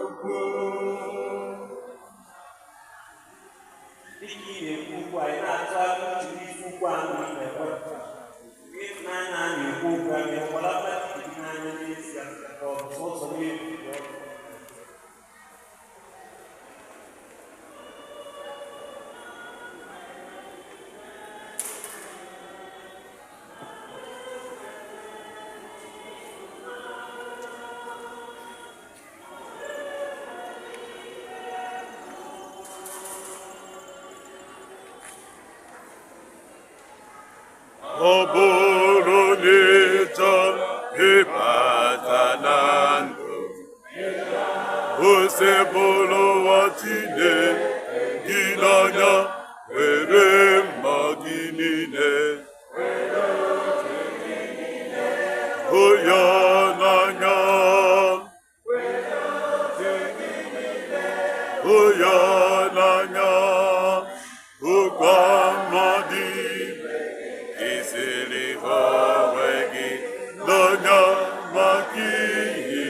Chukwu. Dịka ị na-ekwu okwu anyị na-atụgharị uche n'ife ukwu ahụ ị na-ewepụta, ịfụnanya a na-ekwu okwu a na-ewelata gị n'anya n'ezie, ka ọ bụ sọsọ n'elu? Ọ bụrụ na ị chọọ ịbata na ndụ, Osebụrụwa Chineke gị n'anya, were mma gị niile hụ ya n'anya, hụ ya n'anya, hụkwa mmadụ ibe gị siri hụ onwe gị n'anya, maka ihi